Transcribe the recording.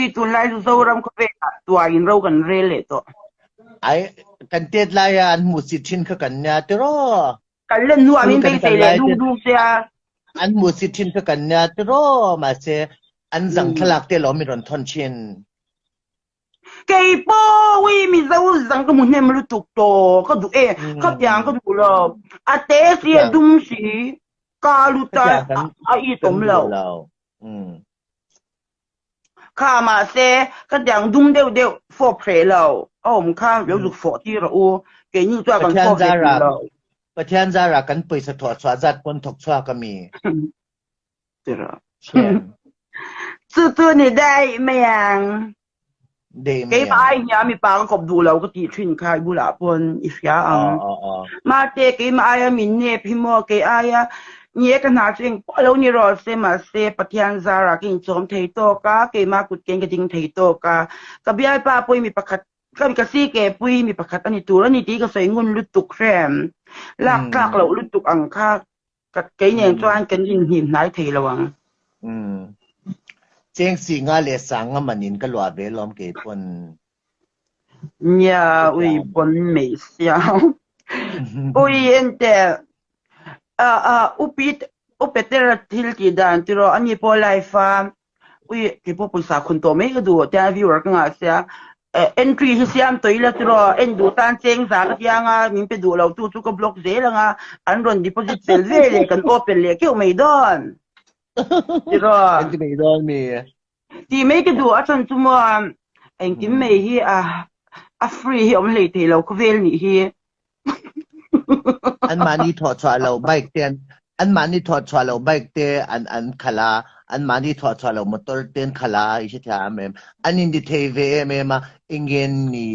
Ui tunlai chu Zoram khawvelah tuain ro kan rel leh tawh. Ai kan tet laia an hmuhsit thin kha kan nia tiraw? Kan len hnuah School min kan kal beisei leh lai duk te duk sia. an hmuhsit thin kha kan nia tiraw? Mahse an zang Mm. thlalak te lawm min rawn thawn thin. Kei pawh ui Mizo zang ka hmu hnem lutuk tawh ka duh e khatiang ka Mm. duh lo. A te si a Khatiang dum si ka lut a khatiang kan a it kan awm duh lo. lo. Mm. Kha mahse khatiang dum deuh deuh fawp hreh lo a awm kha lo Mm. zuk fawh tir rawh u. Keini chuan kan Pathian fawp ve zara duh lo. Pathian zara kan pawisa thawh chhuah zat pawn thawk chhuak a mi. Tiraw. Thian. Chu chu ni daih mai ang. Daih mai Keimah ang. ai hian mipa ka kawp duh lo ka tih thin kha i bulah pawn i hria ang. Aw aw aw. Mate keimah aia min nep hi maw kei aia ni e ka hna chu engpawh lo ni rawh se mahse Pathian zarah ka inchawm thei tawk a, keimah kut ken ka ding thei tawk a. Ka bialpa pawh hi mi pakhat ka ka si ke pui mi pakhat a ni tur a ni tih ka sawi ngun lutuk hrem. Lak tlak loh lutuk ang kha Ka kei nen chuan kan inhnim hnai thei lo ang. Umm. Cheng si nga leh sang nga man in ka luah ve lawm kei pawn. Nia ui pawn mai sia. Ui ente upi upetera thil tih dan tiraw ani pawh live a Ui, kei pawh pawisa khun tawh mai ka duh tiang viewer ka ngah sia. Entry hi siam tawh ila tiraw en duh tan cheng za ka tiang a, min pe duh lo tu chu ka block zel ang a, an rawn deposit fel ve leh kan open leh keuh mai dawn. Tiraw. Kan ti mai dawn mi. Ti mai ka duh a chhan chu maw engkim mai hi a a free hi awm hlei thei lo khawvel nih hi. An mahni thawh chhuah lo bike te an an mahni thawh chhuah lo bike te an an khalh a, an mahni thawh chhuah lo motor te an khalh a, i hrethiam em? An in ti thei ve em em a, enge ni?